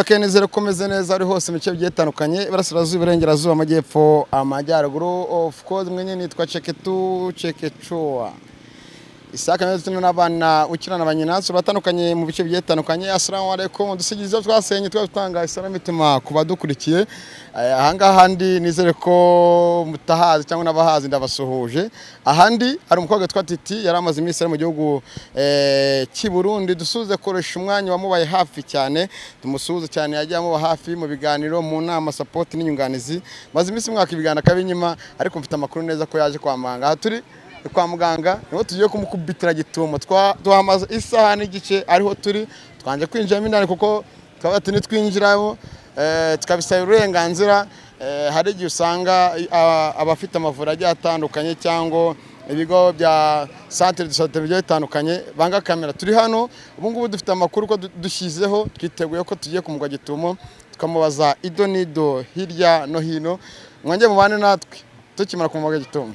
Kenizere ko meze neza ari hose mu bice bigiye bitandukanye, iburasirazuba, iburengerazuba, amajyepfo, amajyaruguru. Of course mwenye nitwa Cheketu Chekechua Isaka neza tuna n'abana ukina na banyina batandukanye mu bice bigiye bitandukanye. Assalamu alaikum, dusigize twasenye twatanga isaramitima ku badukurikiye. Ahangaha ndi nizere ko mutahazi cyangwa n'abahazi ndabasuhuje. Ahandi hari umukobwa witwa Titi, yari amaze iminsi ari mu gihugu cy'i Burundi. Dusuze koresha umwanya wamubaye hafi cyane, tumusuhuze cyane, yagiye amuba hafi mu biganiro, mu nama, support n'inyunganizi. Maze iminsi mwaka ibiganiro akabinyima, ariko mfite amakuru neza ko yaje kwa muganga. Aha turi ni kwa muganga, niho tugiye kumukubitira gitumo. Tuhamaze isaha n'igice ariho turi, twanje kwinjiramo indani kuko twaba ati nitwinjiramo tukabisaba uburenganzira. Hari igihe usanga abafite amavuriro agiye atandukanye cyangwa ibigo bya centre de santé bigiye bitandukanye banga kamera. Turi hano ubu ngubu dufite amakuru ko dushyizeho, twiteguye ko tugiye kumugwa gitumo, tukamubaza ido n'ido hirya no hino. Mwongere mubane natwe tukimara kumugwa gitumo.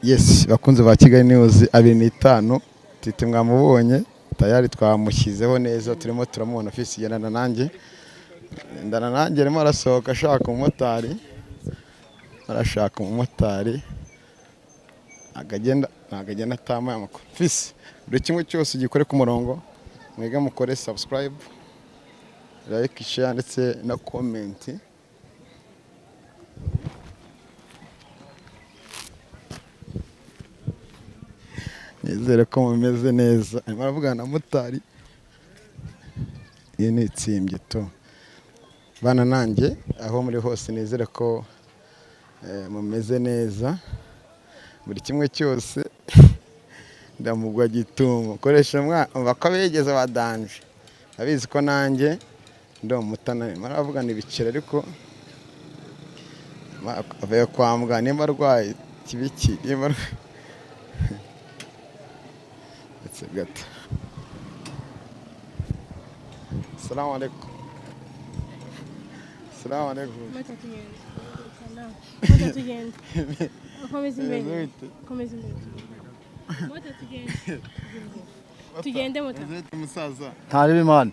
Yes, bakunze ba Kigali News 25, Titi mwamubonye tayari, twamushyizeho neza, turimo turamubona. Fisi, gendana nanjye, ndana nanjye. Arimo arasohoka ashaka umumotari, arashaka umumotari, agagenda ntabwo agenda atamaye amakuru. Fisi, buri kimwe cyose gikore ku murongo, mwige mukore subscribe, like, share ndetse na comment. Nizere ko mumeze neza. Arimo aravugana na motari, iyi ni itsimbye tu. Bana nanjye aho muri hose, nizere ko mumeze neza. Buri kimwe cyose ndamugwa gitumo, koresha umva ko abegeze ba danger, abizi ko nanjye ndi umutana. Arimo aravugana ibiceri, ariko avuye kwa muganga, nimba arwaye kibiki, nimba arwaye ndetse gato. Assalamu alaikum. Assalamu alaikum. Mata tugende. Mata tugende. Komeza imbere. Komeza imbere. Mata tugende. Tugende mota. Musaza. Ntareba imana.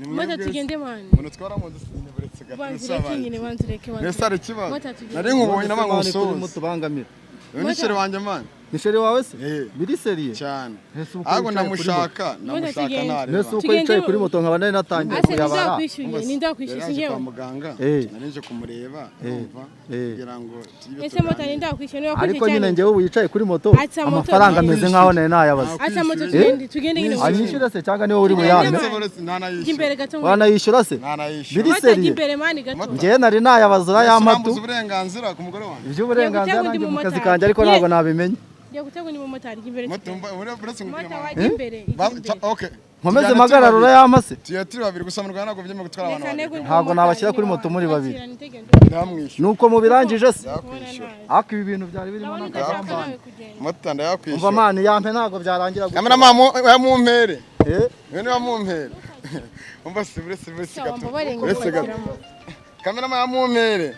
Mata tugende mani. Umuntu twara mu buretse gato. Banza ureke nyine, banza ureke, banza. Mbese hari ikibazo? Mota tugende. Nari nkubonye nabanga umusuhuza. Mutubangamira. Uyu ni chéri wanjye man. Ni chéri wawe se? Eh. Biri sérieux? Cyane. Ese uko Ahubwo wicaye kuri ndamushaka, ndamushaka. Tugende. Ntareba. Mbese uko Tugende yicaye kuri moto nkaba nari natangiye Ase kuyabara. ntizakwishyuye, ninde wakwishyuye? Yari yaje Sinjyewe. kwa muganga. Eh. Nari nje kumureba, urumva, kugira ngo tujye Ese mota tuganire. ninde wakwishyuye? Niwe wakwishyuye Ariko nyine cyane. njyewe ubu yicaye kuri moto, Atsa moto amafaranga tugende. ameze nkaho nari nayabaze. Atsa moto tugende, tugende nyine. Anyishyura se cyangwa niwe uri buyampe? Uretse buretse ntanayishyura. Jya imbere gato. Wanayishyura se? Ntanayishyura. Biri Mota jya sérieux? imbere mani gato. Njyewe nari nayabaze, urayampa tu. Urambuza uburenganzira ku mugore wanjye. Iby'uburenganzira Ngiye nanjye gutega mu undi kazi mumotari. kanjye, ariko ntabwo nabimenya. Ngiye gutega undi mumotari, jya imbere. Moto Tugende. umva uretse nkubwire Mota mama. wajya imbere, jya imbere. Okay. Nkomeze Tujyane turi mpagarara, babiri. urayampa se? Tugiye turi babiri gusa, mu Rwanda ntabwo byemewe gutwara abantu Reka babiri. ntego undi Ntabwo mumotari nabashyira kuri niba moto muri babiri. wakira, nitegende. Ndamwishyura. Nuko mubirangije se? Ndakwishyura. Ariko ibi bintu byari birimo Ndabona udashaka n'akagambane. nawe kugenda. Moto Umva ndayakwishyura. mani, yampe, ntabwo byarangira gutya. Kamera mumpere. Eh? Niwe niba mumpere. Umva si buretse buretse Sawa, gato. mbabarire ngo Buretse gato. ngufatire moto. Kamera mumpere.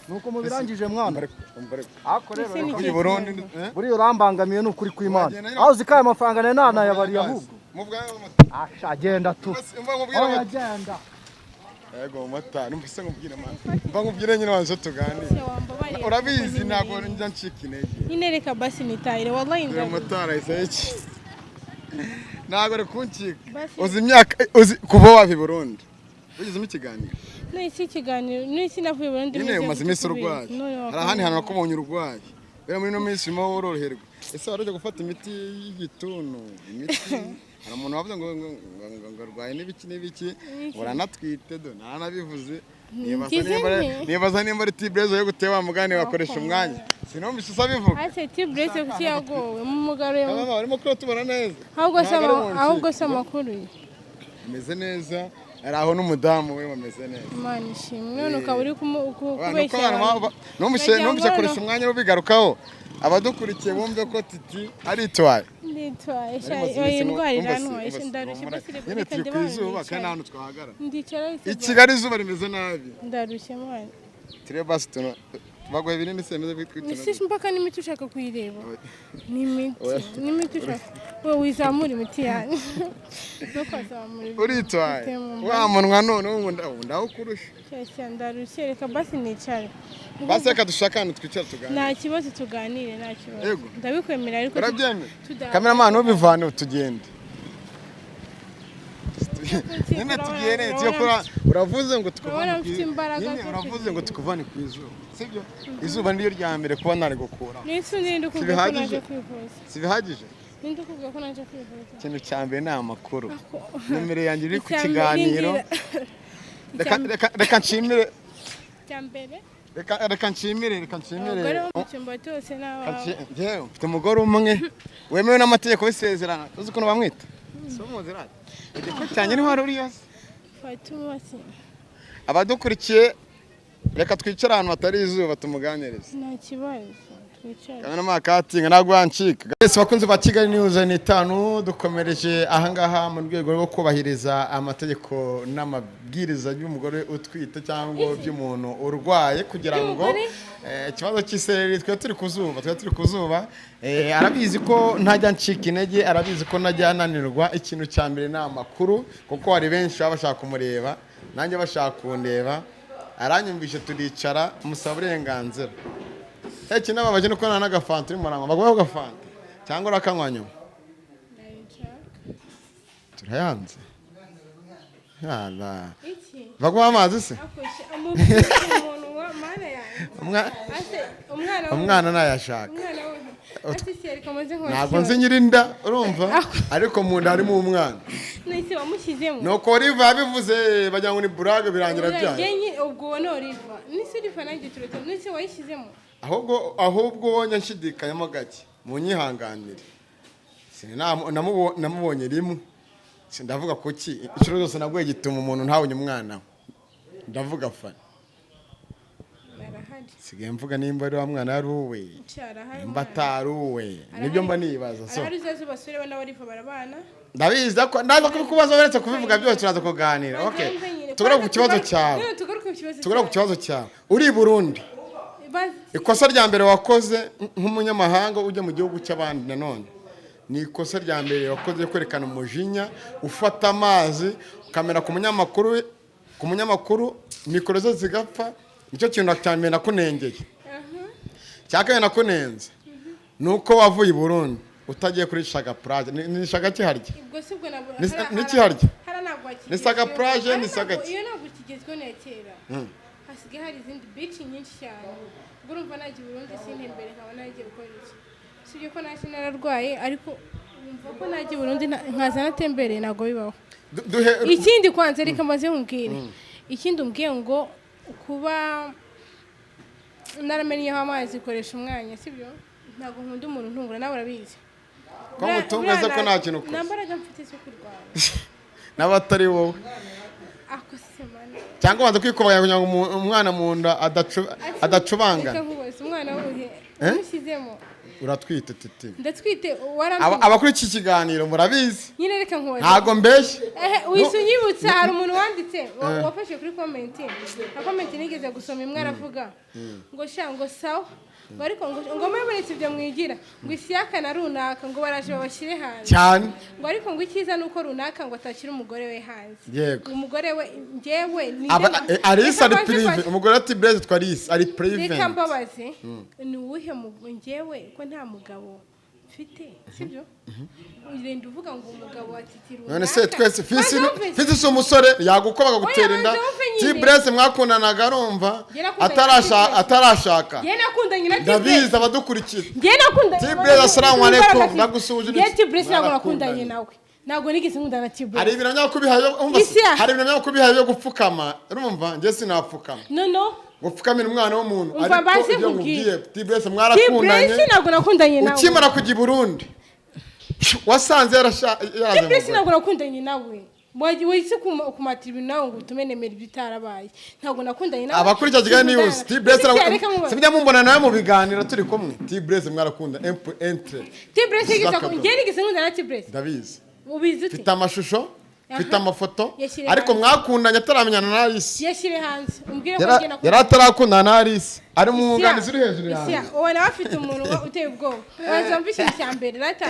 Nuko mubirangije mwana. Ariko rero Ese ni Uyu ikihe Burundi kibazo? eh? Buriya urambangamiye, ni ukuri kw'Imana. Wagenda nyine- Aho uzi ko aya mafaranga nari nanayabariye ahubwo. Muvuga Asha agenda tu. umva nkubwire Oya moto. agenda. Yego mumotari, umva se nkubwire man. Umva nkubwire nyine wanze tuganire. Se wambabariye Urabizi kuko ntabwo nyine- njya ncika intege. Nyine reka basi nitahire, wallahi Uyu ndarushye. motari ahise iki? Ntabwo ari kuncika. Basi- Uzi imyaka, uzi kuva wava i Burundi. Ugizemo ikiganiro. None ikiganiro, none navuye Burundi Nyine meze umaze gute iminsi kubera? urwaye. None Hari ahandi hantu nakubonye urwaye. Buriya muri ino minsi urimo woroherwa. Ese wari ujya gufata imiti y'igituntu? Imiti, hari umuntu wavuze ngo arwaye n'ibiki n'ibiki, uranatwite do ntanabivuze. Nibaza Ngize nimba nte? Nibaza nimba ari tibreze yo guteba wa mugani wakoresha umwanya. Sinumvise usabivuga. Ase tibrese kuki yagowe mu mugaro? Mama, barimo kuba tubona neza. Ahubwo se Ntabwo ari mu ahubwo ncike. se amakuru ye? Ameze neza, ari aho n'umudamu we bameze neza. Imana ishimwe. None ukaba uri Abantu kubeshya uko abantu abantu. numvise Nagira numvise ngo koresha umwanya ubigarukaho, abadukurikiye bumve ko Titi aritwaye. Nditwaye sha, Nari maze oya iminsi indwara numva irantwaye umva sha, ndarushye basi reka nyine reka turi ku ndebe izuba ahantu kandi nicaye. nta hantu twahagara. Ndicara I Kigali izuba rimeze nabi. Ndarushye mwana. Turebe basi tuno Baguha ibinini se bimeze kwitwa? Ese mpaka n'imiti ushaka kuyireba? Ni imiti, n'imiti ushaka wowe wizamura imiti yanjye, ntukazamura imiti. Uritwaye wa munwa none ubu ndawukurusha. Cyashya, ndarushye, reka basi nicare. Basi reka dushake ahantu twicara tuganire. Nta kibazo, tuganire, nta kibazo. Yego. Ndabikwemera ariko Urabyemera? Cameraman, ubivane tugende nyine, tugende tuyo kura. Uravuze ngo tukuvane Urabona ku mfite imbaraga nyine zo uravuze ngo tukuvane ku izuba, sibyo? Izuba niryo rya mbere kuba nari gukuraho. N'isi ninde ukubwiye ko Sibihagije? naje kwivuza? Si bihagije? Ninde ukubwiye ko naje kwivuza? Ikintu cya mbere ni amakuru. Nomero yanjye iri ku Icya mbere kiganiro. Reka nshimire. Icya mbere Reka nshimire. Abagore bo mu cyumba cyose ni abawe. Njyewe mfite umugore umwe wemewe n'amategeko w'isezerano. Uzi ukuntu bamwita? Si umuzi rata igikwe cyanjye niho wari uri yose. Fatuma se. Abadukurikiye, reka twicare ahantu hatari izuba tumuganirize. Nta kibazo, twicare. Kamena katinga ntabwo yancika. Mwese bakunzi ba Kigali News 5, dukomereje ahangaha mu rwego rwo kubahiriza amategeko n'amabwiriza y'umugore utwite cyangwa by'umuntu urwaye, kugira ngo By'umugore? Ikibazo cy'isereri, twe turi ku zuba, twe turi ku zuba. Arabizi ko ntajya ncika intege, arabizi ko ntajya ananirwa. Ikintu cya mbere ni amakuru, kuko hari benshi baba bashaka kumureba, nanjye bashaka kundeba. Aranyumvishe, turicara, musaba uburenganzira. Ikinababaje nuko nta n'agafanta uri murangwa. Baguha agafanta cyangwa urakanywa nyuma? Ndayishaka. Turayanze. Yala. Iki? Baguha amazi se? Akoze umuntu wa mana yanjye. Ase umwana Umwana nayashaka. Umwana we ati se reka maze nkore. Ntabwo nzi nyirinda, urumva, ariko mu nda harimo umwana. Nahise wamushyizemo. Nuko Oliva yabivuze bagira ngo ni burage, birangira byayo. Njye ubwo uwo ni Oliva, nise Oliva, nanjye turetse nise wayishyizemo. Ahubwo ubonye nshidikanyamo gake, munyihanganire. Namubonye rimwe, sindavuga kuki inshuro zose naguye gituma umuntu ntabonye umwana we. Ndavuga fani. Arahari. Sigaye mvuga nimba ari wa mwana ari uwe, Arahari. nimba atari uwe, nibyo mba nibaza so. Arahari, uzaze ubasure we na Oliva barabana. Ndabizi ko ndaza kubikubaza, uretse kubivuga byose turaza kuganira. Okay, tugaruke ku kibazo cyawe. None tugaruke ku kibazo. Tugaruke ku kibazo cyawe uri i Burundi. Bazi. Ikosa rya mbere wakoze nk'umunyamahanga ujya mu gihugu cy'abandi nanone, ni ikosa rya mbere wakoze ryo kwerekana umujinya, ufata amazi ukamera ku munyamakuru, mikoro ze zigapfa. Nicyo kintu cya mbere nakunengeye. Cya kabiri nakunenze ni uko wavuye i Burundi utagiye kuri Shaga Plage. Ni Shaga kiharya? Ubwo si ubwo nabwo. Ni kiharya? Hara ntabwo hakigezweho. Ni Saga Plage, Hara ni Saga ntabwo- ki? Iyo ntabwo kigezweho, ni iya kera. Hasigaye hari izindi beach nyinshi cyane. Ubwo urumva nagiye i Burundi sintembere, nkaba nagiye gukora iki? Usibye ko naje nararwaye, ariko wumva ko nagiye i Burundi nkaza natembereye, ntabwo bibaho. Duhe Ikindi kwanza, reka maze nkubwire ikindi. Umbwiye ngo kuba naramennyeho amazi, koresha umwanya, sibyo? Ntabwo nkunda umuntu ntungura, nawe urabizi. Ko ngutunguye se ko nta kintu ukoze? Nta mbaraga mfite zo kurwana. N'abatari wowe. Ako se mana. Cyangwa ubanza kwikubanya kugira ngo umwana mu nda adacubangana. Reka nkubaze, umwana wuhe? Eh? Umushyizemo. Uratwite, titi. Ndatwite? Warambiwe. Abakuri iki kiganiro murabizi. Nyine reka nkubaze. Ntabwo mbeshye. Ehe, wihise unyibutsa, hari umuntu wanditse wafashe kuri comment, na comment nigeze gusoma imwe, aravuga ngo sha, ngo sawa, ngo ariko ngo muretse ibyo mwigira, ngo isiyaka na runaka ngo baraje babashyire hanze. Cyane. Ngo ariko ngo icyiza ni uko runaka ngo atashyira umugore we hanze. Yego. Umugore we njyewe ni Alice ari privé. Umugore ati Blaise twa Alice ari privé. Reka mbabaze, ni uwuhe njyewe ko nta mugabo mfite, sibyo? Ugenda uvuga ngo umugabo wa Titi runaka. None se twese fisi Banza wumve. Fisi si umusore yaguko bagagutera Oya, inda? banza wumve nyine. Ti Blaise mwakundanaga, arumva Njye nakundanye na atarashaka T. Blaise. Atarashaka. Njye nakundanye na T. Ndabizi. Blaise. Abadukurikiye, Njye nakundanye. T. Blaise, assalamu alaikum, ndagusuhuje. Njye T. Blaise ntabwo Mwarakundanye. nakundanye nawe, ntabwo nigeze nkundana na T. Hari Blaise. ibintu byakubihaye, umva se, Isi hari ibintu byakubihaye byo gupfukama, urumva njye sinapfukama No, no. gupfukamira umwana w'umuntu. Umva, Ariko mbanze ibyo nkubwire. nkubwiye, T. Blaise T. mwarakundanye. Blaise ntabwo nakundanye nawe. Ukimara kujya i Burundi wasanze yaraje T. Blaise umugore. ntabwo nakundanye nawe. Wahise kumata ibintu nawe ngo utume nemera ibyo itarabaye. Ntabwo nakundanye nawe. Abakurikira Kigali News, T. Blaise Isi, reka nkubaze. sibyo, mumbona nawe mu biganiro turi kumwe. T. Blaise mwarakunda entre T. Blaise yigeze Zakadomo. njye nigeze nkundana na T. Blaise? Ndabizi. Ubizi ute? Mfite amashusho. Mfite amafoto. Yashyire Ariko hanze. mwakundanye ataramenyana na Alice. Yashyire hanze, umbwire ko njye nakundanye. Yari atarakundana na Alice, ari mu mwunganizi uri hejuru Isiya, yanjye. uwo nawe afite umunwa uteye ubwoba. Banza wumve ikintu cya mbere, rata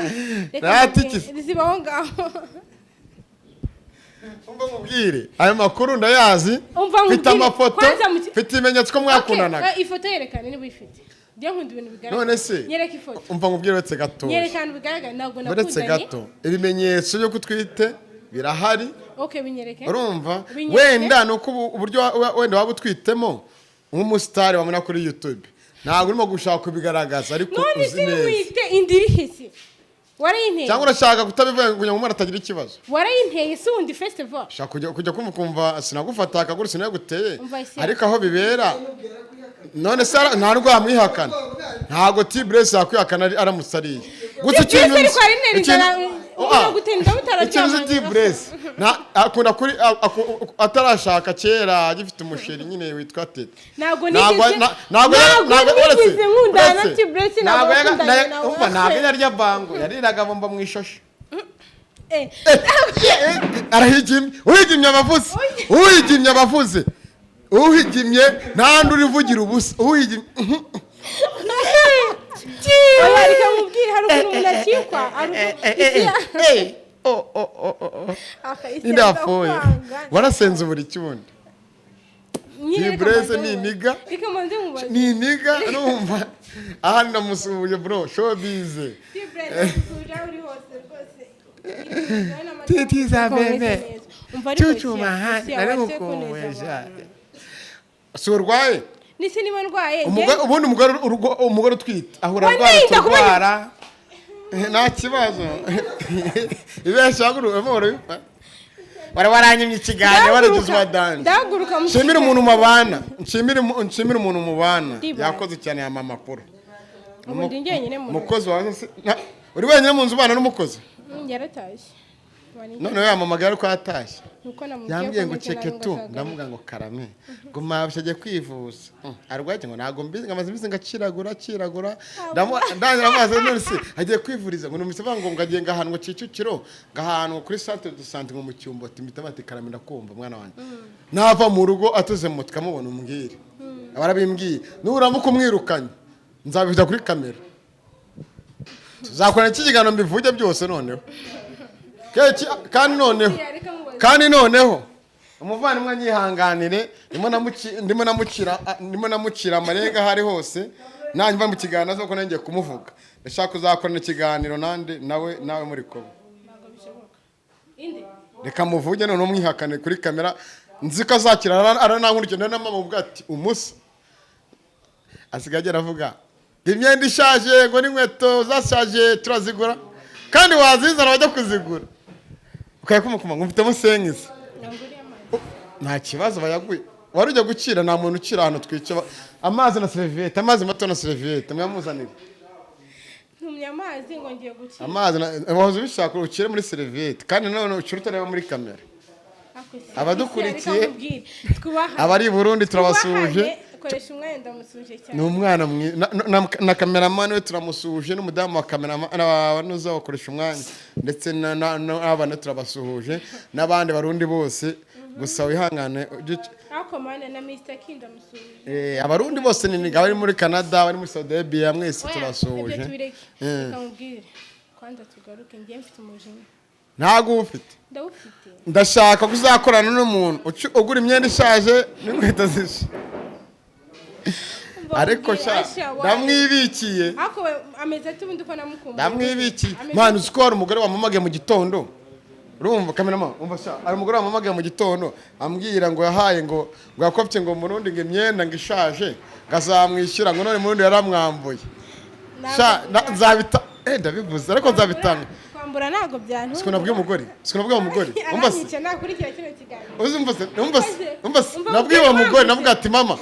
reka Rata nkubwire. iki? Zibaho ngaho. Umva nkubwire, ayo makuru ndayazi. Umva Mfite nkubwire. amafoto, Kwanza mfite ibimenyetso ko mwakundanaga. Okay, ifoto yerekane niba uyifite. Njye nkunda ibintu bigaragara. None se Nyereka ifoto. Umva nkubwire, uretse gatoya. Nyereka ahantu bigaragara, ntabwo Uretse nakundanye. gato, ibimenyetso byo kutwite birahari. Okay, binyereke. Urumva? Binyereke. Wenda ni uko uburyo wenda waba utwitemo nk'umusitari wabona kuri YouTube, ntabwo urimo gushaka kubigaragaza, ariko None uzi se neza. wite indirihisi, warayinteye. Cyangwa urashaka kutabivuga kugira ngo umwana atagira ikibazo? Warayinteye si wundi festival. Ushaka kujya kumva ukumva sinagufata akaguru, sinaguteye. Umva isi. Ariko aho bibera none se nta nubwo wamwihakana, ntabwo T-Bless yakwihakana aramutse ariye gusa. T-Bless ariko hari intera inzara, Oh, umuntu gutenda ikintu uzi, T-Bless akunda kuri atarashaka kera, agifite umusheri nyine witwa Tete. Ntabwo Ntabwo nigeze ntabwo ntabwo uretse- nigeze nkundana na uretse- T-Bless, ntabwo nakundanye nawe. Umva, ntabwo yarya bango, yariraga bombo mu ishashi. Arahigimye, uhigimye abavuze, uhigimye abavuze, uhigimye nta ndi urivugira ubusa, uhigimye. Oya, reka mubwire, hari ukuntu umuntu akikwa, hari ukuntu Aka, isi Ninde wapfuye? ndakwanga. Warasenze buri cyundi. Nyine reka T-Bless mbanze ni mubaze. iniga. Reka mbanze mubaze. Ni iniga, numva aha ndamusuhuje, bro, showbiz. T-Bless, ndagusuhuje aho uri hose rwose. Titi za bebe. Umva ariko Cucu Isiya, mahani, Isiya, nari waretse kuneza ngukumbuye. abantu. Si urwaye? Nisi niba ndwaye Ubundi umugore umugore utwite ahura Wanita arwara kuba turwara. Nta kibazo, ibesha amahoro wari waranyimye ikiganiro, waragize uwadanje. Ndahaguruka mu Nshimire umuntu mubana, nshimire umuntu mubana. Ndibaye. Yakoze cyane, yampa amakuru. Ubu ndi njyenyine mu rugo. Umukozi wawe se uri wenyine mu nzu ubana n'umukozi? Yaratashye. Noneho yamamagaye ariko yatashye. Nuko namubwiye Yambwiye ko ngo meze nabi, ceke ngo tu azagaruka. Ndamuga ngo karame, ngo mabusha agiye kwivuza. Arwaye ngo ntabwo mbizi, ngo amaze iminsi ngo akiragura akiragura. Ndangira amazi, none se agiye kwivuriza, ngo numvise bavuga ngo agiye ngo ahantu ngo Kicukiro, ngo ahantu kuri centre de santé, ngo mu cyumba ati mpita bati karame, ndakumva mwana wanjye. Nava mu rugo ateze moto kamubona umbwire. Barabimbwiye, nuramuka umwirukanye nzabijya kuri kamera, tuzakora iki kiganiro mbivuge byose noneho. Kandi noneho Isiya, reka mubaze. kandi noneho umuvandimwe anyihanganire, ndimo namucira amarenga aho ari hose. Nanyuma mu kiganiro aza ko nanjye kumuvuga, ndashaka kuzakorana ikiganiro nande nawe muri kumwe. Ntabwo bishoboka. Inde? Reka muvuge noneho mwihakane kuri kamera, nzi ko azakira aranankurikira na mama ubwo ati umusa asigaye agera avuga imyenda ishaje ngo n'inkweto zashaje turazigura, kandi wazizana bajya kuzigura ukayakumukuma ngo mfitemo senkisi. Nanguriye amazi. Nta kibazo, bayaguye. Wari ujya gukira, nta muntu ukira ahantu twica amazi na seriviyete, amazi mato na seriviyete muyamuzanire. Ntumye amazi ngo ngiye gukira. Amazi wahoze ubishaka ukire muri seriviyete, kandi nanone ukire utareba muri kamera. Ako Isiya, Abadukurikiye, reka nkubwire. Twubahane. Abari i Burundi turabasuhuje. Twubahane, koresha umwanya, ndamusuhuje cyane. Ni umwana mwiza na kameramani we turamusuhuje, n'umudamu wa kameramani uza bakoresha umwanya, ndetse n'abana turabasuhuje n'abandi Barundi bose. Gusa wihangane Ariko mana, na Mr. King ndamusuhuje. Abarundi bose ni abari muri Canada, abari muri Saudi Arabia, mwese Oya, turabasuhuje. ibyo tubireke. Reka nkubwire, kwanza tugaruke, njye mfite umujinya. Ntabwo uba ufite. Ndawufite. Ndashaka kuzakorana n'umuntu ugura imyenda ishaje n'inkweto zishe. Umva Ariko nkubwire, sha Asha, ndamwibikiye. Ariko we, ameze ate ubundi ko namukumbuye? Ndamwibikiye. Ameze Mwana, ate? uzi ko hari umugore wamamagaye mu gitondo? Urumva kamerama, umva sha, hari umugore wamamagaye mu gitondo ambwira ngo yahaye ngo yakopye ngo murundi ngo imyenda ngo ishaje, ngo azamwishyura, ngo none murundi yaramwambuye. Sha nzabita, ndabivuze ariko nzabitanga. Kwambura ntabwo byantunga. Siko nabwiye umugore, siko nabwiye umugore, umva se. Aranyica nakurikira kino kiganiro. Uzi, umva se, umva se, umva se. Umva Nabwiye uwo umubwire mugore, wambutse. navuga ati mama,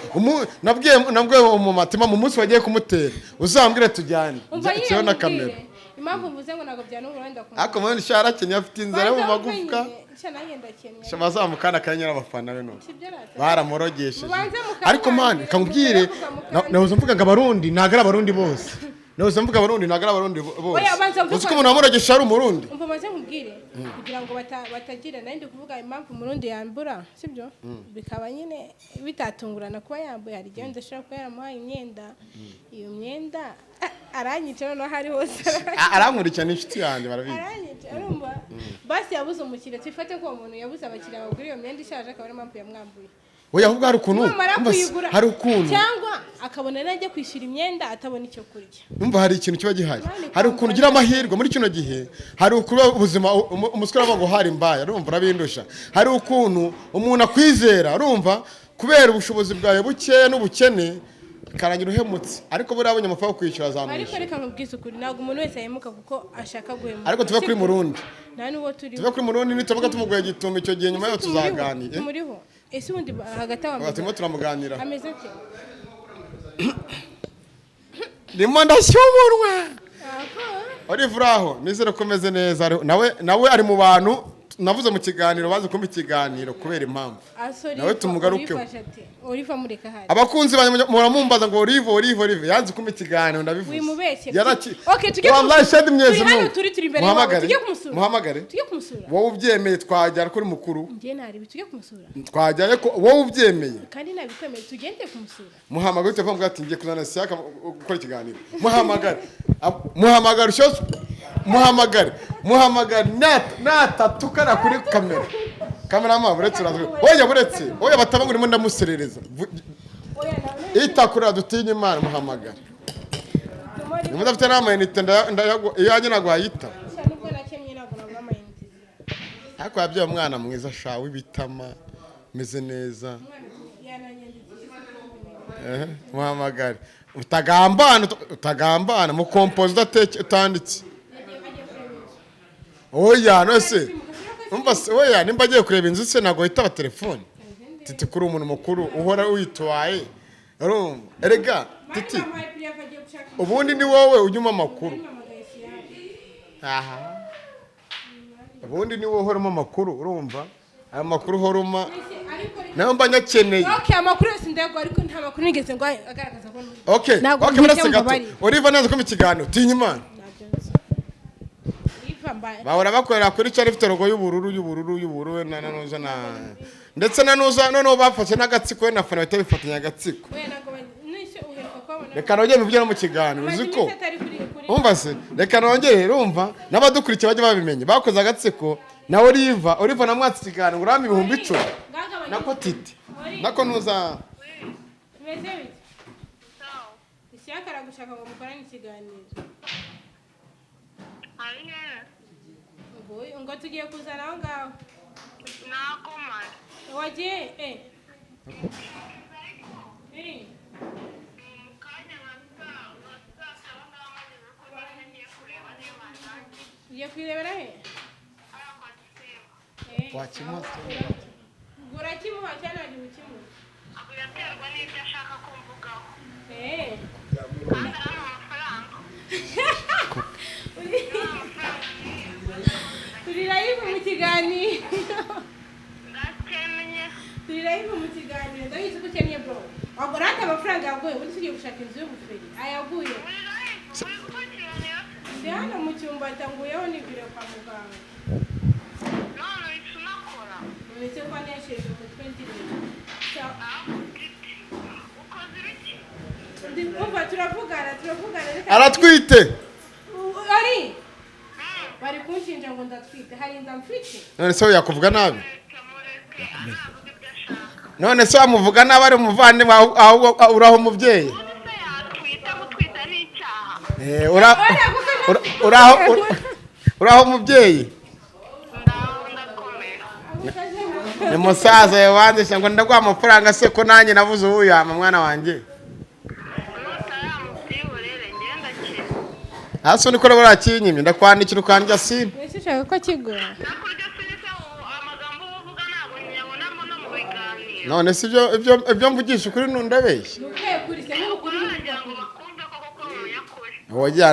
nabwiye uwo mama ati mama, umunsi wagiye kumutera uzambwire tujyane. Umva nyine Kibaho na nkubwire. kamera. Impamvu mvuze ngo ntabwo byantunga, wenda kumva. Ariko mubona sha arakennye, afite inzara yo mu magufwa. Sha nanjye ndakennye. Sha bazamukana akanya n'abafana be none. Sibyo rata? Baramorogesheje. Mubanze mukanganire, Ariko man, kamubwire, mukavuga mukanganire. nahoze mvuga ngo Abarundi ntabwo ari Abarundi bose. Nose mvuga Abarundi, ntabwo ari Abarundi bose. Oya, banza mvuge. Uzi ko umuntu wamurogesha ari Umurundi? Umva, maze nkubwire kugira ngo batagira nari ndi kuvuga impamvu Umurundi yambura, sibyo? Bikaba nyine bitatungurana kuba yambuye. Hari igihe wenda ashobora kuba yaramuhaye imyenda, iyo myenda aranyica, noneho aho ari hose aranyica. Arankurikira, ni inshuti yanjye, barabizi. Aranyica, arumva basi yabuze umukiriya. Twifate ko uwo muntu yabuze abakiriya bagura iyo myenda ishaje, akaba ariyo mpamvu yamwambuye. Oya, ahubwo hari ukuntu Namara umva se, kuyigura hari ukuntu cyangwa akabona najya kwishyura imyenda atabona icyo kurya. Numva hari ikintu kiba gihari. Mani, Hari ukuntu ugira amahirwe muri kino gihe, hari ukuntu ubuzima umusore aba ngo hari imbaye, urumva urabindusha. Hari ukuntu umuntu akwizera, urumva, kubera ubushobozi bwawe bukeya n'ubukene, bikarangira uhemutse, ariko buriya abonye amafaranga yo kwishyura Ariko azamwishyura. reka nkubwize ukuri, ntabwo umuntu wese ahemuka kuko ashaka guhemuka. Ariko tuve kuri Sibyo? Murundi. Nta n'uwo turiho. Tuve kuri Murundi, nituvuga tumuguye gitumo icyo gihe, nyuma yo Ese tumuriho? tuzaganira. Tumuriho? Ese ubundi hagati aho Turimo turamuganira. ameze ate? Ndimo ndashyuburwa. Aha. Olive, uraho? Nizere ko umeze neza. Nawe ari mu bantu navuze mu kiganiro, bazi kumva ikiganiro kubera impamvu. Asori. Nawe tumugarukeho. Olive amureka hari. Abakunzi banjye muramumbaza ngo Olive, Olive, Olive yanze kumpa ikiganiro, ndabivuze. Wimubeshye. Yaraki. Okay, tujye Wallahi kumusura. shadi myezi Turi hano, Mungu. turi imbere yawe. Muhamagare. Tujye kumusura. Muhamagare. Tujye kumusura. Wowe ubyemeye twajyana kuri mukuru. Njye naribi, tujye kumusura. Twajyayo ko wowe ubyemeye. Kandi nabikwemeye, tugende kumusura. Muhamagare ute? Vuga ati ngiye kuzana Siyaka gukora ikiganiro. Muhamagare. Muhamagare ushyose. Muhamagare. Muhamagare natatukana kuri kamera. Kamera buretse uraza. Oya, buretse. Oya, bataba ngo ndimo ndamuserereza. Oya, nawe. Itakura dutinye Imana, muhamagare. Tumuri. Niba udafite n'amayinite iyanjye ntabwo wayita. Nubwo nakennye ntabwo nabura amayinite. Ariko yabyaye umwana mwiza sha, w'ibitama, meze neza. Umwana yananyandikiye. Ehe, muhamagare. Utagambana, utagambana, mukompoza udateke utanditse. Yagiye kureba inzu. Oya, nose. Umva se, oya, nimba agiye kureba inzu se ntabwo witaba telefone? Titi, kuri umuntu mukuru uhora witwaye. Urumva? Erega, Titi, Mani, bamuhaye pirive, agiye gushaka inzu. Ubundi ni wowe ujya umpa amakuru. Bamuhamagaye Siyaka. Aha. Ubundi ni wowe uhora umpa amakuru, urumva? Ayo makuru uhora umpa Ese, ariko nayo mba nyakeneye. Okay, amakuru yose ndayaguha, ariko nta makuru nigeze ngo agaragaza ko Okay, Ntabwo okay, buretse ntujya gato. mbabarira. Olive neza ko mu kiganiro, tinya Imana. Ntabyo nzi. Olive Bahora bakorera kuri cyari ifite logo y'ubururu, y'ubururu, y'ubururu na nuza na ndetse na nuza. Noneho bafashe n'agatsiko, we na fana bahita bifatanya agatsiko. We ntabwo nise uheruka kubabona. Reka nongere mbivuge no mu kiganiro, Amaze uzi ko iminsi atari kuri umva se, reka nongere, urumva n'abadukurikiye bajye babimenya, bakoze agatsiko na Olive. Olive namwatse ikiganiro ngo urampe 10,000. Ngagabanye. Nako Titi, nako nuza. Bimeze bite? Ishyaka aragushaka ngo mukorane ikiganiro. Ngo tugiye kuzana aho ngaho. Wagiye eh Eh. Ugiye kuyirebera he? Eh. Wakimuha? Ngo urakimuha cyangwa ntabwo ukimuha? Biraterwa n'ibyo ashaka ko mvugaho. Eh. Kandi aramuha amafaranga. Turi live mu kiganiro. Ndakennye. Turi live mu kiganiro. Ndabizi ko ukennye, bro. Wagura rata amafaranga yaguye, ubundi tugiye gushaka inzu y'ubuferi. Ayaguye. Uri live, uri gukurikiranira. Ndi hano mu cyumba, tanguyeho nibwire kwa muganga. None uhita unakora. Nonese ko nesheje umutwe ndireba. Nawe Titi, ukoze ibiki? Umva, turavugana, turavugana reka. Aratwite. Ari bari kunshinja ngo ndatwite, hari inda mfite? None se we yakuvuga nabi? Mureke, mureke azavuga ibyo ashaka. None se wamuvuga nabi ari umuvandimwe, ahubwo uraho umubyeyi. Ubundi se yatwita? Gutwita ni icyaha? Eh, uraho umubyeyi. Ndaho, ndakomeye. Ni musaza yawanze ngo ndaguha amafaranga se, ko nanjye nabuze ubu yama mwana wanjye. Nutaramubyihorere, ngenda kene. Hasi niko barakinyimye, ndakwandikira ukandya sine. Mbese ushaka ko kigura? Nakurya sinise, amagambo uba uvuga ntabwo nyabonamo no mu biganiro. None se ibyo mvugisha ukuri ntundabeshya? Ni ukwiye kuri se n'ukuri. Wagira ngo bakumve koko ko uri umunyakuri. Oya,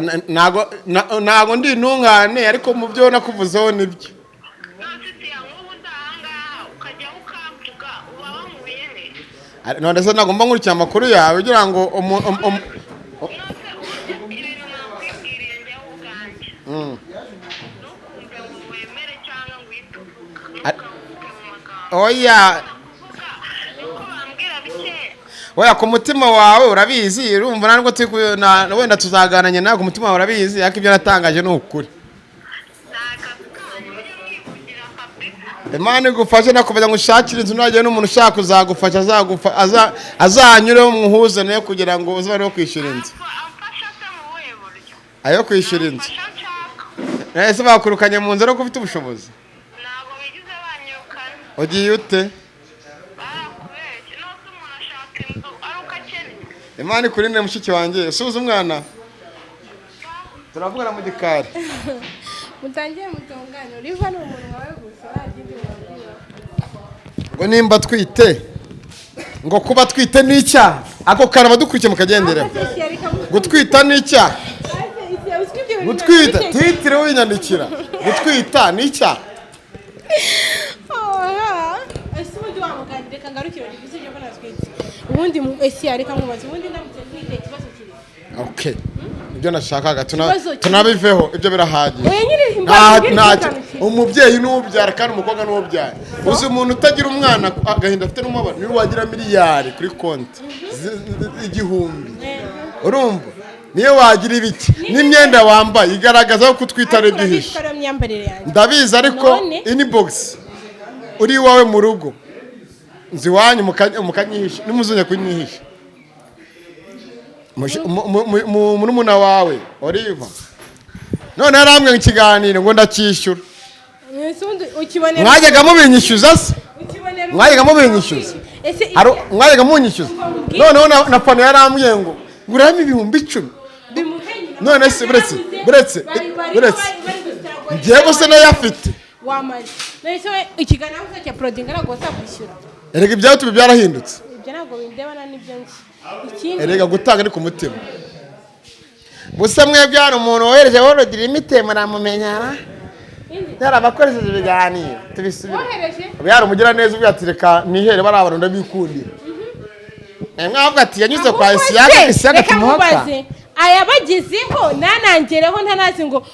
ntago ndi intungane, ariko mu byo nakuvuzeho nibyo. None se nk'ubu ndahangaha ukajya ukamvuga, uba wankuye he? None se ntabwo mba nkurikira amakuru yawe kugira ngo None se uburyo ibintu Ntukumve ngo wemere cyangwa ngo uhite uvuga, ntugahubuke mu magambo. Oya. Kuvuga nuko bambwira bike. Oya, ku mutima wawe urabizi. Urumva ntabwo turi wenda tuzagananye nawe, ku mutima wawe urabizi, ariko ibyo natangaje ni ukuri. Ni akazi kanyu, mujye mwivugira kabisa. Imana igufashe, nakomeza ngo ushakire inzu, nagira n'umuntu ushaka kuzagufasha azanyureho muhuze nawe kugira ngo uzabe kwishyura inzu. Amfasha se mu buhe buryo? Ayo kwishyura inzu. Amfasha nshaka. Ese bakurukanye mu nzu ariko ufite ubushobozi? Ntabwo bigize banyirukana. Ugiye ute? Barakubeshye, nose umuntu ashaka inzu ari uko akennye? Imana ikurinde, mushiki wanjye. Suhuza umwana, turavugana mu gikari. Mutangiye mutungane. Uriva ni umuntu wawe gusa, nta kindi wabwira. Ngo nimba twite, ngo kuba twite ni icyaha, ako kantu abadukurikiye mukagenderemo. Gutwita ni icyaha? Gutwita, titire winyandikira, gutwita ni icyaha? Ese ubundi wamuganira, reka ngarukire usibye ko natwite ubundi ese reka nkubaze, ubundi ndamutse ntwite ikibazo kiri? Okay, ibyo nashakaga Ikibazo tunabiveho, ibyo birahagije. Oya nyine, mbabwire ikibazo kiri. Umubyeyi n'ubyara kandi umukobwa n'ubyara, uzi umuntu utagira umwana agahinda afite n'umubabaro, niwe wagira miliyari kuri konti 1000, urumva niyo wagira ibiki n'imyenda wambaye igaragaza ko utwita ari Ariko ibyo urabizi uhishe. ko ariyo myambarire yanjye. Ndabizi, ariko None? inbox uri iwawe mu rugo, nzi iwanyu mukanyihisha, nimuzongera kunyihisha. Murumuna wawe Oliva none yarambwiye ngo ikiganiro ngo ndacyishyura. Ese ubundi ukibonera Mwajyaga mubinyishyuza se? Ukibonera Mwajyaga mubinyishyuza? Ese Mwajyaga munyishyuza? Noneho na fano yarambwiye ngo nguramo 10,000. Bimuhe nyina. None se buretse Bari buretse bari gusitara. Njyewe se nayafite? Wamaze none se we ikiganiro cya porodinga ntabwo bazakwishyura? Erega ibyatumye byarahindutse. Ibyo ntabwo bindebana n'ibyo nzi. Ikindi, Erega gutanga ni ku mutima gusa. Mwebwe hano umuntu wohereje World Remit muramumenyara? Indi? Yarabakoresheje ibiganiro, tubisubire. Wohereje. Yari umugira neza ubwo ati reka nihere bariya bantu ndabikundira. Mwavuga ati yanyuze kwa Ahubwo Isiyaga. se, Isiyaga reka tumuhaka. nkubaze, ayabagezeho nanangereho ntanazi ngo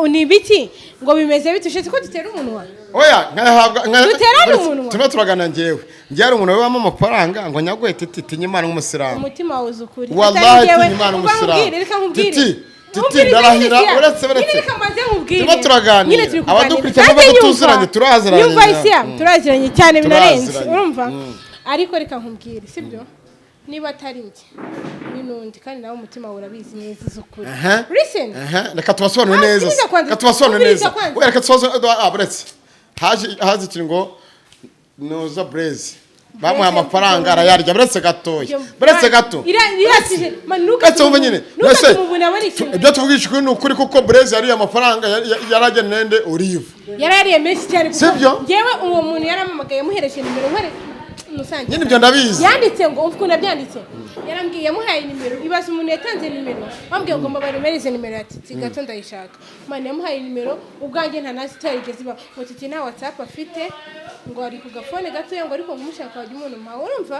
ni ibiki, ngo bimeze bite? Ushatse ko dutera umunwa? Oya, nkayahabwa Duterane umunwa. Turimo turagana. Njyewe hari umuntu wibamo amafaranga ngo nyaguhe titi, tinya Imana nk'umusilamu. Umutima wawe uzi ukuri. Wallahi, Atari njyewe. tinya Imana Umva umusilamu. nkubwire, reka nkubwire. Titi, Titi, Nkumvirize ndarahira, nyine, uretse. Nyine reka mbanze nkubwire. Turimo turaganira. Nyine turi kuganira. Abadukurikira Nanjye nubwo nyumva. tuziranye, turaziranye. Nyumva isiya, turaziranye cyane binarenze. Turaziranye. Urumva, ariko reka nkubwire, sibyo? Niba atari njye ni n'undi, kandi nawe umutima wawe urabizi neza, uzi ukuri. Listen. Aha, reka tubasobanure Ah, neza. sikiliza kwanza. Reka tubasobanure Sikiliza neza. kwanza. Oya, reka tubasobanure. Ah, buretse haje ikintu ngo nuza Blaze bamuhaye amafaranga arayarya. Buretse gatoya, buretse gato. Iratije man. Buretse wumve nyine. Ntukatume Mbese, umuntu abona ikintu. Ibyo tuvugisha ukuri ni ukuri, kuko Blaze yariye amafaranga yarageneye nde? Olive. Yarariye menshi cyane kuko Sibyo? njyewe uwo muntu yarampamagaye, muhereje nimero nkore musange. Nyine ibyo ndabizi. Yanditse ngo umva ukuntu yabyanditse, yarambwiye yamuhaye nimero. Ibaze umuntu yatanze nimero, bambwiye ngo mbabarire, nimero ya Titi gato ndayishaka. Mani yamuhaye nimero ubwanjye nta nazi itarigeze iba, ngo Titi nta WhatsApp afite, ngo ari ku gafone gatoya, ngo ariko ngo umushaka wajya umuntu mpawe, urumva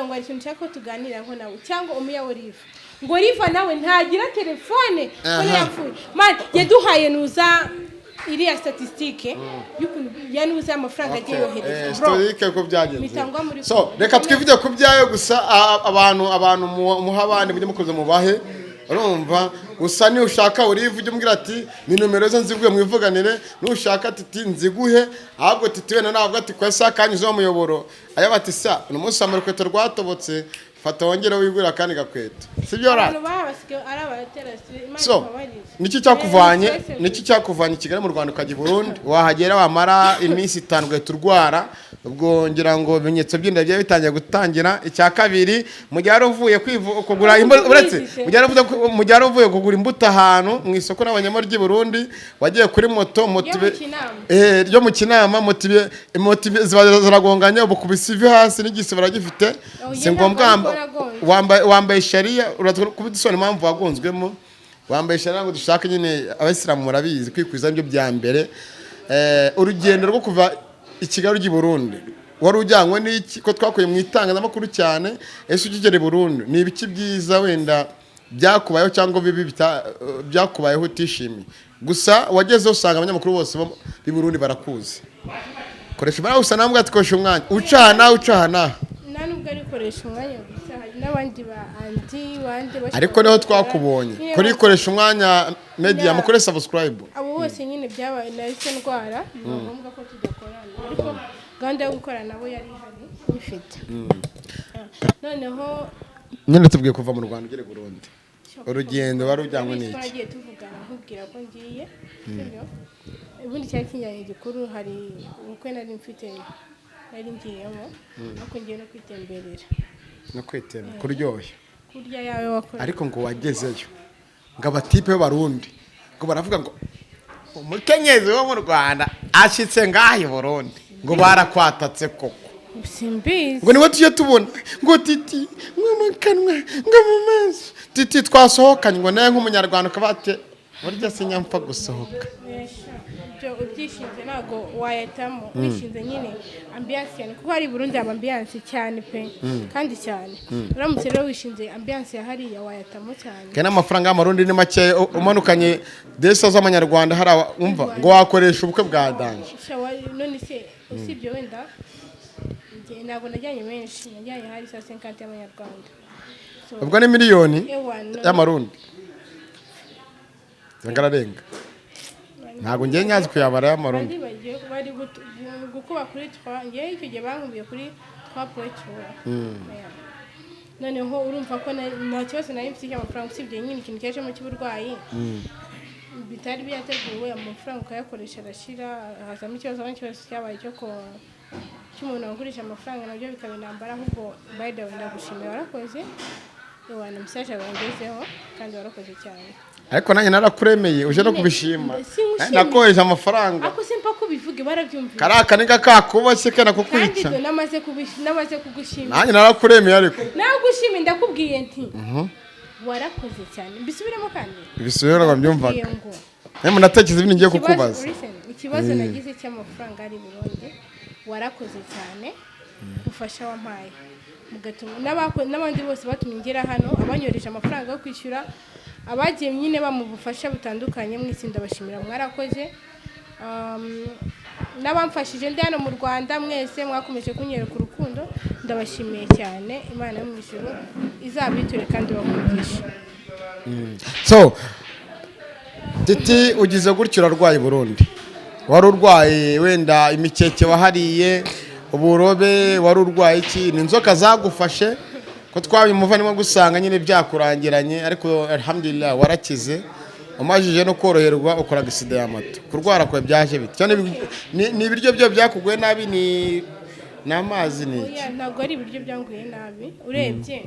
ngo hari ikintu nshaka ko tuganiraho nawe cyangwa umuya Olive, ngo Olive nawe ntagira telefone ko yapfuye. Mani yaduhaye nuza iriya statistique y'ukuntu yanuza amafaranga agiye yohereza. Bro, Historique ko byagenze. Bitangwa muri So reka twivuge ku byayo gusa. Abantu muha abandi, mujye mukoze mubahe, urumva? Gusa niba ushaka Olive ujye umbwira ati ni nomero ze nziguhe mwivuganire, nushaka Titi nziguhe. Ahubwo Titi wenda ntabwo ati kwa sa kanyuzeho umuyoboro ayo bati sa uno munsi wambaye urukweto rwatobotse, fata wongere wigurira akandi gakweto, sibyo ra? Abantu baba basigaye ari abaterasi, Imana So ibabarire. niki cyakuvanye Eh, niki cyakuvanye i Kigali mu Rwanda ukajya i Burundi, wahagera wamara iminsi 5 ugahita urwara? Ubwo ngira ngo ibimenyetso by'inda bigiye bitangiye gutangira. Icya kabiri, mu gihe wari uvuye kugura imbuto, uretse mu gihe wari uvuye kugura imbuto ahantu mu isoko n'abanyamuryi i Burundi, wagiye kuri moto, moto Ryo mu Kinama. Ryo mu Kinama, moto ziba ziragonganye, ubu kubisa ivi hasi n'igisi baragifite. Oh, Si ngombwa. ntabwo ariko nagonze. Wambaye shariya, uraza impamvu wagonzwemo wambaye shariya, ngo dushake nyine abayisilamu murabizi kwikwiza nibyo bya mbere. Urugendo rwo kuva i Kigali ujya i Burundi wari ujyanywe n'iki, ko twakuye mu itangazamakuru cyane? Ese ukigera i Burundi ni ibiki byiza wenda byakubayeho cyangwa bibi byakubayeho utishimiye. Gusa wagezeho usanga abanyamakuru bose b'i Burundi barakuzi. Koresha umwanya gusa, nambwa ati koresha umwanya ucana ucana. Nta nubwo ari koresha umwanya gusa, hari n'abandi ba andi bandi bashobora Ariko niho gukora. twakubonye Nyine kuri koresha umwanya media. Mukore subscribe. Abo bose nyine byabaye, nahise ndwara, biba ngombwa ko tudakorana, ariko gahunda yo gukorana nabo yari ihari nyifite. Noneho Nyine tubwiye kuva mu Rwanda ugere Burundi, urugendo wari ujyanywe n'iki? Twaragiye tuvugana, nkubwira ko ngiye, sibyo? Ubundi cyari kinjyanye gikuru, hari ubukwe nari mfite nari ngiyemo, ariko ngiye no kwitemberera. No kwitema kuryoshya. Kurya yawe wakora. Ariko ngo wagezeyo ngo abatipe b'Abarundi ngo baravuga ngo umukenyezi wo mu Rwanda ashyitse ngaha i Burundi, ngo barakwatatse koko? Simbizi. Ngo niwe tujye tubona ngo Titi ngo mu kanwa, ngo mu maso, Titi twasohokanye, ngo nawe nk'Umunyarwanda ukaba ati burya sinyapfa gusohoka. Ibyo ubyishinze ntabwo wayatamo, wishinze nyine ambiance cyane, kuko hari i Burundi haba ambiance cyane pe, kandi cyane. Uramutse rero wishinze ambiance ya hariya, wayatamo cyane. Kandi n'amafaranga y'Amarundi ni make, umanukanye desa z'Amanyarwanda hari umva ngo wakoresha ubukwe bwa danger. None se usibye wenda njye ntabwo najyanye menshi, najyanye hari 150 y'Amanyarwanda. So, Ubwo ni miliyoni ewa, no- y'Amarundi zangararenga, ntabwo ngiye nyazi kuyabara y'Amarundi. Bandi bagiye bari gukuba kuri 3, ngewe icyo gihe bankubiye kuri 3.3. Noneho urumva ko nta kibazo nari mfite cy'amafaranga, usibye nyine ikintu cyajemo cy'uburwayi bitari byateguwe, amafaranga ukayakoresha arashira, hazamo ikibazo, aho ikibazo cyabaye cyo ko cy'umuntu wagurisha amafaranga, nabyo bikaba intambara. Ahubwo by the way, ndagushimiye, warakoze, ewana message yawe wangezeho, kandi warakoze cyane. Ariko nanjye narakuremeye, uje no Nyine, kubishima. singushimye. Nakoheje amafaranga. Ako simpa kubivuge, barabyumvise. Kariya kaniga kakuboshye kena Kandi kukwica. ibyo namaze kugushimira. Nanjye narakuremeye ariko. Nagushimiye, ndakubwiye nti warakoze cyane, mbisubiremo kandi. Ibisubiro ntabwo mbyumvaga. Ndakubwiye ngo Nawe natekereza ibintu ngiye kukubaza. Listen, ikibazo nagize cy'amafaranga ari i Burundi, warakoze cyane ubufasha wampaye, mugatuma n'abandi bose batumye ngera hano, abanyohereje amafaranga yo kwishyura, abagiye nyine bamuha ubufasha butandukanye, mwese ndabashimira, mwarakoze. N'abamfashije ndi hano mu Rwanda, mwese mwakomeje kunyereka urukundo, ndabashimiye cyane. Imana yo mu ijuru izabiture kandi bamugisha. So Titi, ugize gutyo urarwaye i Burundi, wari urwaye wenda imikeke wahariye, uburobe, wari urwaye iki? Ni inzoka zagufashe? Ko twabaye umuvandimwe gusanga nyine byakurangiranye, ariko alhamdulillah warakize, umajije no koroherwa ukora accident ya moto. Kurwara kwawe byaje bite? Cyane ni ibiryo byo byakuguye nabi, ni amazi, ni iki? Oya, ntabwo ari ibiryo byanguye nabi. Urebye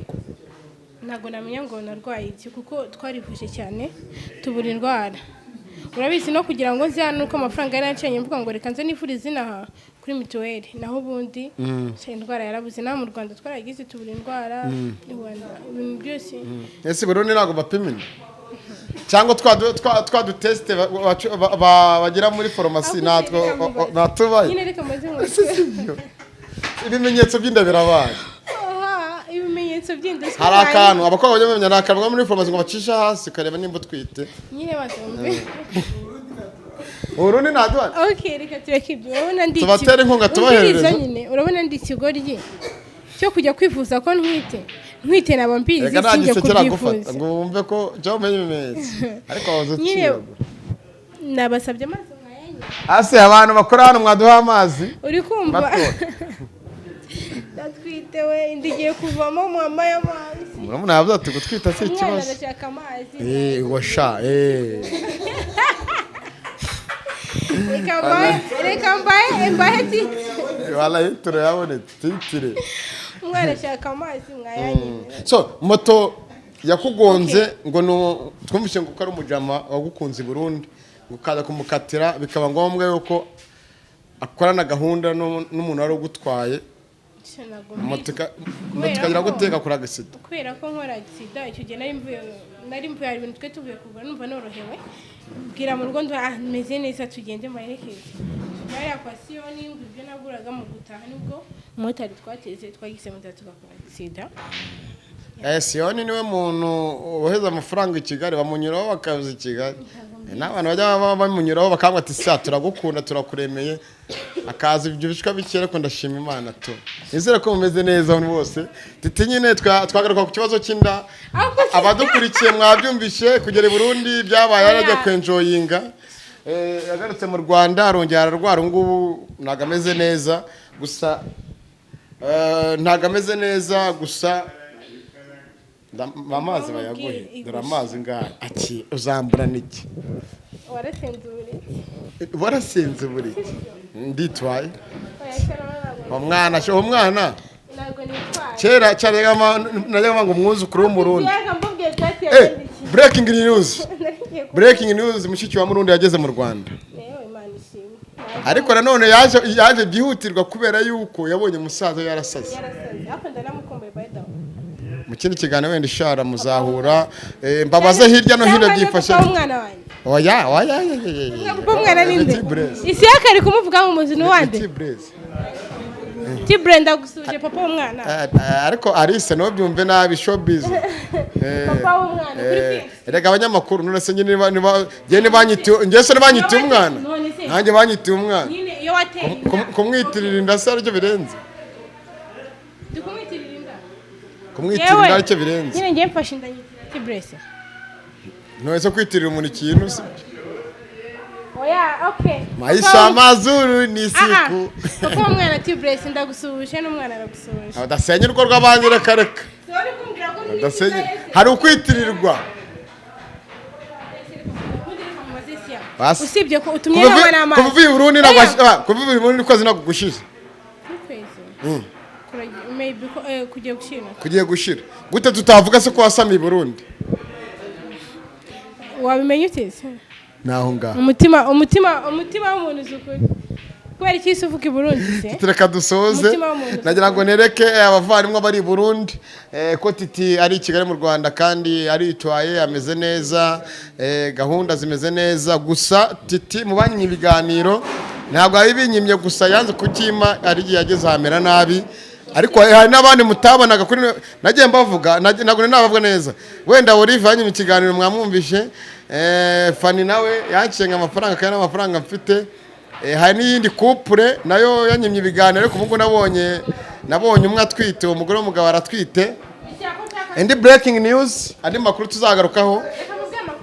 ntabwo namenya ngo narwaye iki, kuko twarivuje cyane tubura indwara. Urabizi, no kugira ngo nze hano nuko amafaranga yari yancanye, mvuga ngo reka nze nifurize inaha kuri mituweli, naho ubundi sha, indwara yarabuze. Naho mu Rwanda twaragize tubura indwara, ibintu byose. Ese Burundi ntabwo bapimina cyangwa twa dutesite bagira muri farumasi natwo natubaye? Nyine reka maze Ese si byo? Ibimenyetso by'inda birabaye. Aha, ibimenyetso by'inda si Hari akantu abakobwa bajya bamenya, ni akantu muri farumasi ngo bacisha hasi ukareba nimba utwite. Nyine bazumve. Uburundi ntaduhari. Ok, reka tureke ibyo. Urabona ndi Tubatere inkunga, tubahereze. Umviriza nyine, urabona ndi ikigoryi cyo kujya kwivuza ko ntwite? Ntwite naba mbizi, Reka nta sinjye gise kiragufata kubyifuza. ngo wumve ko jya umenya ibimenyetso, ariko wahoze Nyine uciragura. nabasabye amazi mwayanywa. Ase abantu bakora hano, mwaduha amazi? Uri kumva? Bato. Ndatwite we, inda igiye kuvamo, mwambaye amazi. Murabona yavuze ati gutwita si Umwana ikibazo. arashaka amazi. Washa Reka mbahe titi. Wala titire yabonetse, titire. Umwana ashaka amazi, mwayanywa. So moto yakugonze ngo twumvise ngo ko ari umujama wagukunze i Burundi, ngo ukaza kumukatira, bikaba ngombwa yuko akorana gahunda n'umuntu wari ugutwaye, moto ikagira guteka kuri accident. Kubera ko nkora accident icyo gihe, nari mvuye hari ibintu twe tuvuye kugura, numva norohewe, mbwira mu rugo ah, meze neza, tugende mbaherekeze hariya kwa Siyoni ngo ibyo naguraga. Mu gutaha nibwo umumotari twateze twagize moto tugakora accident. Siyoni niwe muntu woheza amafaranga i Kigali, bamunyuraho bakaza i Kigali. N'abantu bajya bamunyuraho bakambwira ati sa turagukunda, turakuremeye, akaza ibyo bishwa bike. Ariko ndashima Imana tu, nizere ko mumeze neza abantu bose. Titi nyine twagaruka ku kibazo cy'inda. Abadukurikiye mwabyumvishe, kugera i Burundi byabaye yarajya kwenjoyinga. Yagarutse mu Rwanda arongera ararwara, ubu ngubu ntabwo ameze neza gusa, ntabwo ameze neza gusa. Amazi bayaguhe, dore amazi ngaha aki uzambura niki? Warasenze uburiri. Warasinze buri nditwaye. Oya, kera ntabwo. Uwo mwana uwo mwana. Ntabwo nitwaye. Kera cyane najyaga ngo umwuzukuru w'Umurundi. Yaga mbubwiye byati yagendikiye. Breaking news. Nari ngiye Breaking news, mushiki wa Murundi yageze mu Rwanda. Yewe, Imana ishimwe. Ariko nanone yaje byihutirwa kubera yuko yabonye umusaza yarasaze. Yarasaze, ariko ndanamukumbuye, by the way. Mu kindi kiganiro wenda ishara muzahura. Mbabaze hirya no hino Cyangwa niba byifashe. papa w'umwana wanjye. Oya, oya, oya, oya. Papa w'umwana ni nde? Ni Blaise. Isiyaka ari kumuvuga mu muzi ni uwande? Ni Blaise. Tibre, ndagusuje, papa w'umwana. Ariko Alice nawe byumve nabi, showbiz. Papa w'umwana kuri Phoenix. Rega abanyamakuru, none se nyine niba njye ntibanyitiye, njye se ntibanyitiye umwana? None se? Nanjye banyitiye umwana. Nyine iyo wateye inda. Kumwitirira inda se aricyo birenze? Ndi kumwitirira inda. Kumwitirira inda aricyo birenze? Nyine ngiye mfashe inda nyitirira Tibrese. None se kwitirira umuntu ikintu si Oya, okay. Maisha mazuri ni Ah, siku. papa w'umwana Tibrese, ndagusuhuje, n'umwana aragusuhuje. Abadasenya urugo rw'abandi, reka reka. Si wowe uri kumbwira ko ntwite Badasenya. inda ye se? Hari ukwitirirwa. Basi. Usibye ko utumye nawe n'amazi. Kuva uvuye i Burundi ntabwo Oya. kuva uvuye i Burundi ukwezi ntabwo gushize. Ukwezi maybe ko kugiye gushira. Kugiye gushira gute tutavuga se ko wasamiye i Burundi? Wabimenya ute se? Naho ngaho. Umutima w'umuntu uzi ukuri. Kubera iki se uvuga i Burundi se? Reka dusoze. Umutima w'umuntu. Nagira ngo nereke abavandimwe bari i Burundi ko Titi ari i Kigali mu Rwanda kandi aritwaye, ameze neza, gahunda zimeze neza. Gusa Titi mu banyimye ibiganiro ntabwo yabibinyimye gusa, yanze kukima, ari igihe yageze ahamera nabi. Ariko hari n'abandi mutabonaga kuri nagiye mbavuga, ntabwo nari nabavuga neza. Wenda Olive yanyimye ikiganiro mwamwumvishe, Fani nawe yanshenga amafaranga kandi n'amafaranga mfite. Hari n'iyindi couple nayo yanyimye ibiganiro, ariko ubu nabonye umwe atwite, uwo mugore w'umugabo aratwite. Indi breaking news, andi makuru tuzagarukaho,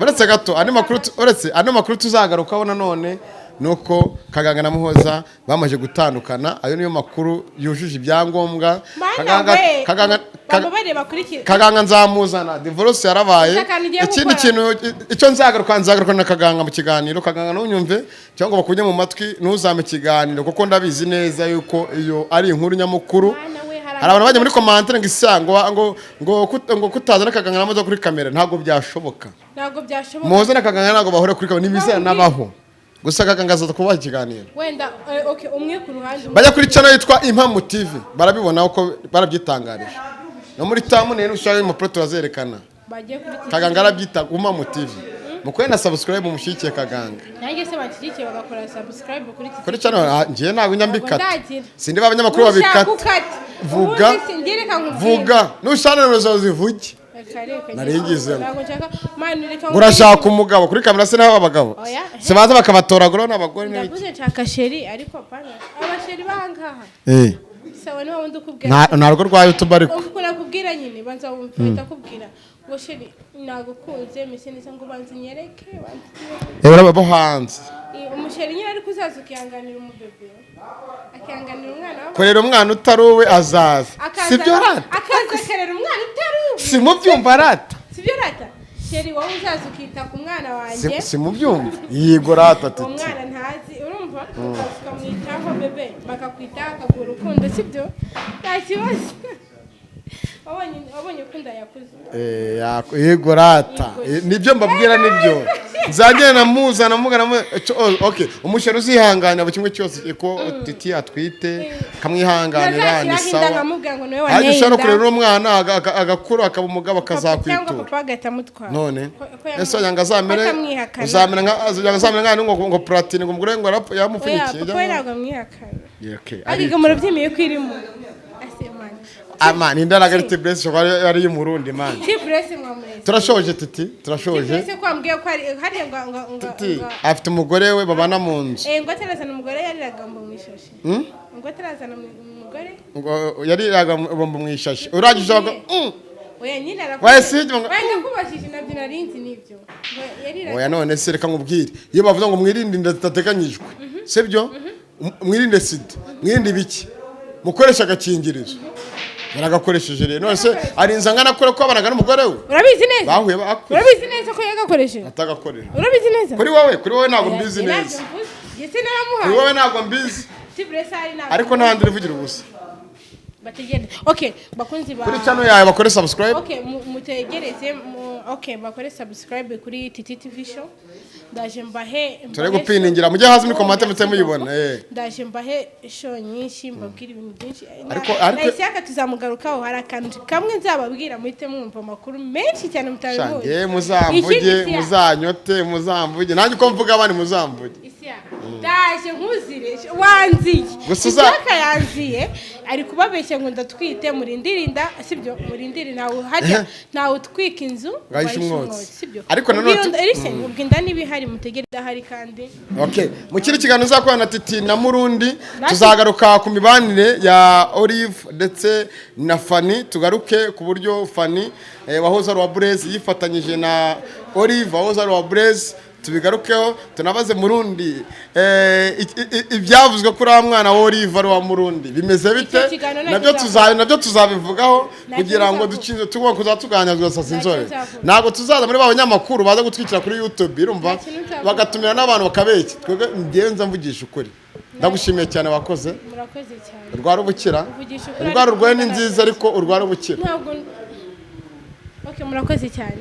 uretse gato, andi makuru uretse andi makuru tuzagarukaho nanone nuko Kaganga na Muhoza bamaze gutandukana. Ayo niyo makuru yujuje ibyangombwa. Mana Kaganga we. Kaganga Bambabarire bakurikire. Kaganga nzamuzana, divorce yarabaye. Gusa akantu ugiye Ikindi gukora. kintu icyo nzagaruka na Kaganga mu kiganiro. Kaganga, ntunyumve cyangwa bakujye mu matwi, ntuzame ikiganiro kuko ndabizi neza yuko iyo ari inkuru nyamukuru. Mana we, hari Hari abantu bajya muri commentaire ngo isa ngo kutazana Kaganga na Muhoza kuri kamera ntabwo byashoboka. Ntabwo byashoboka. Muhoza na Kaganga ntabwo bahura kuri kamera, ntibizera nabaho. Gusa Kaganga azaza kubaha ikiganiro. Wenda okay, umwe ku ruhande umwe. Bajya kuri channel yitwa Impamu TV, barabibona uko barabyitangarije no muri thumbnail. Ushaka impapuro turazerekana. Bagiye kuri TV. Kaganga arabyita Impamu TV. Mukore na subscribe, mushyigikiye Kaganga. Nanjye se banshyigikiye bagakora subscribe kuri TV. Kuri channel, njyewe ntabwo njya mbikata. Ndagira. Sindi ba banyamakuru Ushaka babikata. ukate. Vuga. Ubundi sinjye, reka nkubwire. Vuga nushana nimero zawe zivuge. Reka, reka. Nari ngize ngo. Ntabwo nshaka, mani, reka. Ngo urashaka umugabo kuri kamera se? Naho abagabo Oya. se baza bakabatoragura n'abagore n'ibiki? Ndavuze nshaka chéri, ariko apana aba chéri bahangaha. Sawa, niba wundi ukubwira. Nta rugo rwa YouTube ariko. Umva, nakubwira nyine, banza wumve, uhita akubwira ngo chéri nagukunze mese neza, ngo banza unyereke, banza unyereke. Uraba bo hanze. Umu chéri nyine, ariko uzaza ukihanganira umubebe, akihanganira umwana w'abantu. Kurera umwana utari uwe azaza. Sibyo rata? Akaza akarera umwana utari uwe. Si mubyumva rata? Sibyo rata? Chéri, wowe uzaza ukita ku mwana wanjye. Si mubyumva, yigo rata. Uwo Titi. mwana ntazi, urumva, ukaza ukamwitaho bebe, bakakwitaho, akaguha urukundo, sibyo? Nta kibazo. Wabonye ukunda yakuze. Yego rata. Nibyo mbabwira, nibyo nzagenda namuzana mugana okay, umu chéri uzihangana buri kimwe cyose ko Titi atwite kamwihanganira ni Ntazashyiraho inda sawa. nkamubwira ngo niwe Hajya wanteye ushobora no inda. kurera uwo mwana agakura akaba umugabo Papa cyangwa akazakwitura. Papa agahita amutwara. None Ko ese wagira ngo azamere ko atamwihakana. Uzamera nka wagira ngo azamere nka ngo Platini, ngo umugore ngo Oya, yamupfunyikiye. papa we ntabwo amwihakana. Yeah, okay. Ariko murabyemeye ko irimo. Ase man. Ama ni indaraga ari T-Bless, ishobora ari iy'Umurundi, man. T-Bless mwamureze. Turashoje, Titi, turashoje. T-Bless ko wambwiye ko hari hariya ngo Titi ngo afite umugore we babana mu nzu. Ngo atarazana umugore, yariraga ngo mu ishashi. Ngo atarazana umugore. Ngo yariraga bombo mu ishashi, urangije ngo Oya nyine, Oya, si ibyo Oya, ndakubajije, nabyo narinzi nibyo. Ngo yariraga. Oya, none se reka nkubwire, iyo bavuze ngo mwirinde inda zitateganyijwe, sibyo? Mwirinde sida, mwirinde ibiki, mukoreshe agakingirizo. Yaragakoresheje rero. None se arinze angana kure ko abanaga n'umugore we? Urabizi neza? Bahuye bakuze. Urabizi neza ko yagakoresheje? Atagakoresha. Urabizi neza? Kuri wowe ntabwo mbizi Oya, neza. ntabyo mvuze. Njye Kuri sinaramuhaye. wowe ntabwo mbizi. T-Bless hari ntabwo. Ariko nta handi urivugira ubusa. Bategereze. Okay, bakunzi ba Kuri channel yawe bakore subscribe. Okay, mutegereze okay, bakore subscribe kuri Titi TV Show. Ndaje mbahe Turi gupiningira, mujye hasi muri comment mutse muyibona. Ndaje mbahe show nyinshi, mbabwire ibintu byinshi. Ariko Na Isiyaka tuzamugarukaho, hari akantu kamwe nzababwira muhite mwumva amakuru menshi cyane mutari muzi. Shange muzamvuge. Ikindi, Isiyaka, Muzanyote, muzamvuge, nanjye uko mvuga abandi muzamvuge. Isiyaka, ndaje nkuzire wanziye. Gusa Isiyaka yanziye, ari kubabeshya ngo ndatwite, murindirinda, sibyo? Murindire, ntawe hajya, ntawe utwika inzu ngo ahishe ahishe umwotsi. Sibyo? Ariko nanone Ubwo ubwo inda niba ihari, mutegere idahari kandi. Okay, mu kindi kiganiro uzakorana na Titi na Murundi, tuzagaruka ku mibanire ya Olive ndetse na Fanny, tugaruke ku buryo Fanny wahoze ari uwa Blaise yifatanyije na Olive wahoze ari uwa Blaise, tubigarukeho, tunabaze Murundi ibyavuzwe kuri wa mwana wa Olive ari uwa Murundi bimeze bite? Icyo kiganiro nacyo Nabyo nzavuga. nabyo tuzabivugaho Nacyo kugira ngo nzavuga. ducinze tugomba kuzatuganira tugasasa Nacyo inzobe. nzavuga. Ntabwo tuzaza muri ba banyamakuru baza gutwikira kuri YouTube, urumva? Nta kintu nzavuga. Bagatumira n'abantu bakabeshya. Twebwe njyewe nza mvugisha ukuri. Ndagushimiye cyane, wakoze. Murakoze cyane. Urwara ubukira. Uvugisha ukuri, Indwara ariko urwaye ni ntabwo nziza, ariko urwara ubukira. Ntabwo. Okay, murakoze cyane.